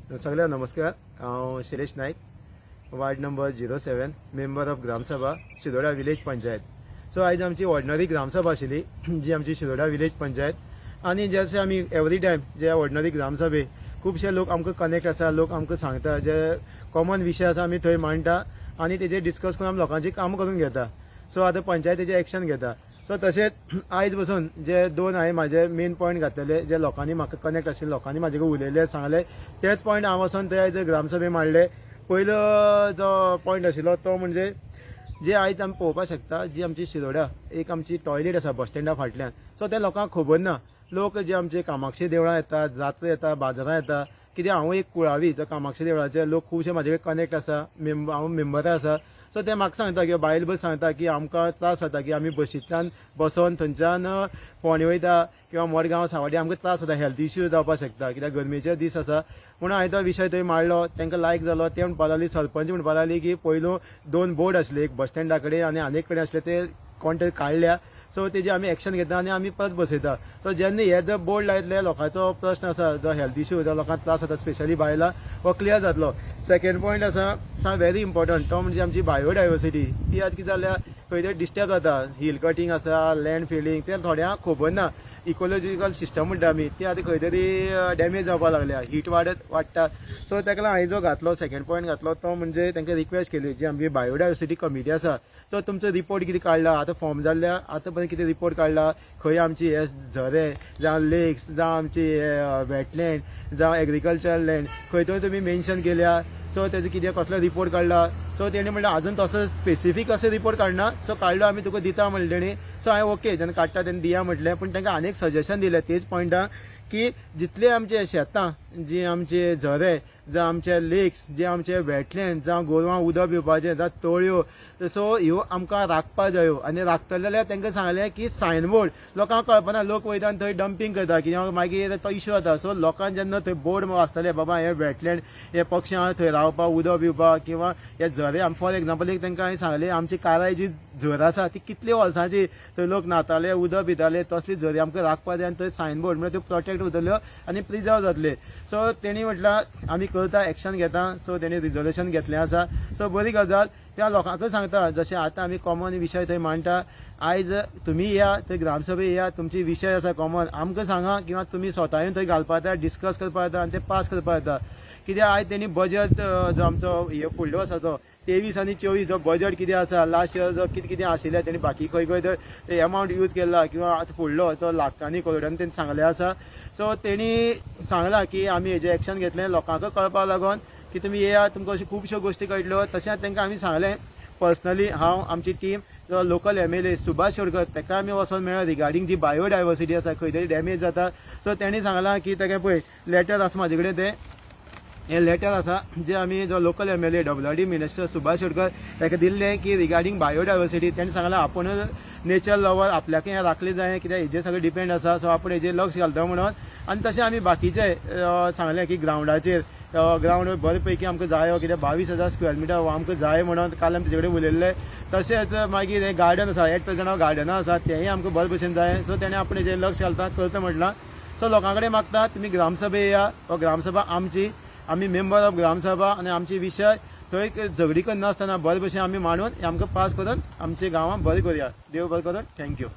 सगळ्यांक नमस्कार. हांव Shailesh Naik, ward number 07, member of Gram Sabha, Shiroda village panchayat. So आयज आमची ऑर्डनरी ग्रामसभा आशिल्ली, जी आमची शिरोडा विलेज पंचायत. आनी जशें आमी एवरी टायम जे ऑर्डनरी ग्रामसभे खुबशे लोक आमकां कनेक्ट आसा, लोक आमकां सांगता, जे कॉमन विशय आसा आमी थंय मांडटा आनी तेजेर डिस्कस करून आमी लोकांची कामां करून घेता. सो आतां पंचायतीचें एक्शन घेता. सो तशेंच आयज पसून जे दोन हांवें म्हाजे मेन पॉयंट घातलेले, जे लोकांनी म्हाका कनेक्ट आशिल्ले, लोकांनी म्हाजे कडेन उलयले, सांगले, तेच पॉयंट हांव वचोन थंय आयज ग्रामसभे मांडले. पयलो जो पॉयंट आशिल्लो तो म्हणजे जे आयज आमी पळोवपाक शकता, जी आमची शिरोडा एक आमची टॉयलेट आसा बस स्टँडा फाटल्यान, सो ते लोकांक खबर ना. लोक जे आमचे कामाक्षी देवळां येतात, जात्रा येता, बाजारां येता. कित्याक हांव एक कुळावी, जो कामाक्षी देवळाचे लोक खुबशे म्हाजे कडेन कनेक्ट आसा, हांव मेंबर आसा. सो ते म्हाका सांगता किंवा बायल बस सांगता की आमकां त्रास जाता की आमी बशींतल्यान बसोन थंयच्यान फोंडे वयता किंवा मडगांव, सावड्डे, आमकां त्रास जाता, हेल्थ इश्यू जावपाक शकता, कित्याक गरमेचे दीस आसा. म्हणून हांवें तो विशय थंय मांडलो. तांकां लायक जालो. ते म्हणपाक लागली, सरपंच म्हणपाक लागली की पयलू दोन बोर्ड आसले, एक बस स्टँडा कडेन आनी आनी एक कडेन आसले, ते कोण तरी काडल्या. सो तेजी आमी एक्शन घेता आनी आमी परत बसयता. सो जेन्ना हे जर बोर्ड लायतले, लोकांचो प्रश्न आसा, जो हेल्थ इश्यू, जो लोकांक त्रास जाता, स्पेशली बायलां, हो क्लियर जातलो. सेकंड पॉयंट आसा व्हेरी इम्पॉर्टंट, तो म्हणजे आमची बायोडायवर्सिटी. ती आतां कितें जाल्या, खंय तरी डिस्टर्ब जाता. हिल कटींग आसा, लँड फिलींग, तें थोड्यांक खबर ना. इकोलॉजिकल सिस्टम म्हणटा आमी, ती आतां खंय तरी डॅमेज जावपाक लागल्या, हीट वाडत वाडटा. सो ताका लागून हांवें जो घातलो, सेकंड पॉयंट घातलो, तो म्हणजे तांकां रिक्वेस्ट केली, जी आमची बायोडायवर्सिटी कमिटी आसा, सो तुमचो रिपोर्ट कितें काडला, आतां फॉर्म जाल्ल्या आतां पर्यंत कितें रिपोर्ट काडला, खंय आमची हे झरे जावं लेक्स जावं आमची वेटलँड जावं एग्रीकल्चर लँड खंय थंय तुमी मेन्शन केल्या, सो तेजो कितें कसलो रिपोर्ट काडला. सो तेणी म्हणलें अजून तसो स्पेसिफीक असो रिपोर्ट काडना, सो काडलो आमी तुका दिता म्हणलें तेणी. सो हांवें ओके, जेन्ना काडटा तेन्ना दिया म्हटलें. पूण तांकां आनी एक सजेशन दिलें तेच पॉयंटाक की जितले आमचे शेतां, जी आमचे झरे जावं आमचे लेक्स, जे आमचे वेटलँड जावं गोरवां उदक पिवपाचें जावं तळयो, सो ह्यो आमकां राखपा जायो. आनी राखतले जाल्यार तांकां सांगलें की सायन बोर्ड लोकांक कळपाना, लोक वयता आनी थंय डंपींग करता, कित्याक मागीर तो इशू जाता. सो लोकांक जेन्ना थंय बोर्ड आसतले, बाबा हे वेटलँड, हे पक्षी आहा थंय रावपाक, उदक पिवपाक किंवा हे झरे. फॉर एग्जाम्पल एक तांकां हांवें सांगलें, आमची काराय जी झर आसा ती कितले वर्सांची, थंय लोक न्हाताले, उदक पिताले, तसली झरी आमकां राखपा जाय आनी थंय सायन बोर्ड म्हळ्यार त्यो प्रोटेक्ट उरतल्यो आनी प्रिजर्व जातले. सो तेणी म्हटलां आमी करता, एक्शन घेता. सो तेणी रिजोल्युशन घेतलें आसा. सो बरी गजाल. त्या लोकांकूय सांगता, जशें आतां आमी कॉमन विशय थंय मांडटा, आयज तुमी या थंय ग्रामसभे या, तुमचे विशय आसा कॉमन आमकां सांगा किंवा तुमी स्वता येवन थंय घालपा येता, डिस्कस करपा येता आनी ते पास करपा येता. कित्याक आयज तेणी बजट जो आमचो हे फुडल्या वर्साचो 23 आनी 24 जो बजट कितें आसा, लास्ट इयर जो कितें कितें आशिल्लें, तेणी बाकी खंय खंय ते एमावंट यूज केला किंवा आतां फुडलो जो लाखांनी करोडांनी तेणी सांगलें आसा. सो तेणी सांगलां की आमी हेजें एक्शन घेतलें. लोकांक कळपाक लागून की तुमी येया, तुमकां अश्यो खुबश्यो गोश्टी कळटल्यो. तशेंच तांकां आमी सांगलें, पर्सनली हांव, आमची टीम, जो लोकल एमएलए सुभाष शिरोडकर ताका आमी वचोन मेळ्ळो रिगार्डींग जी बायोडायवर्सिटी आसा खंय तरी डॅमेज जाता. सो तेणी सांगलां की ताका पळय लेटर आसा म्हाजे कडेन, तें हें लेटर आसा जे आमी जो local MLA WRD minister Subhash Shirodkar ताका दिल्लें की रिगार्डींग बायोडायवर्सिटी. तेणें सांगलां आपूण नेचर लवर, आपल्याकय हें राखलें जाय, कित्याक हेजेर सगळें डिपेंड आसा. सो आपूण हेजेर लक्ष घालता म्हणून. आनी तशें आमी बाकीचे सांगलें की ग्रावंडाचेर, ग्रावंड बरे पैकी आमकां जायो, कित्याक 22,000 स्क्वेअर मिटर हो आमकां जाय म्हणून काल आमी तेजे कडेन उलयल्ले. तशेंच मागीर हें गार्डन आसा, एट प्रेजंट हांव गार्डनां आसा, तेंय आमकां बरे भशेन जाय. सो तेणें आपूण हेजेर लक्ष घालता, करता म्हटलां. सो लोकां कडेन मागता, तुमी ग्रामसभे येया. हो ग्रामसभा आमची, आमी मेंबर ऑफ ग्रामसभा आनी आमची विशय थंय झगडी करनासतना बरे भशेन आमी मांडून आमकां पास करून आमच्या गांवांत बरें करुया. देव बरें करून. Thank you.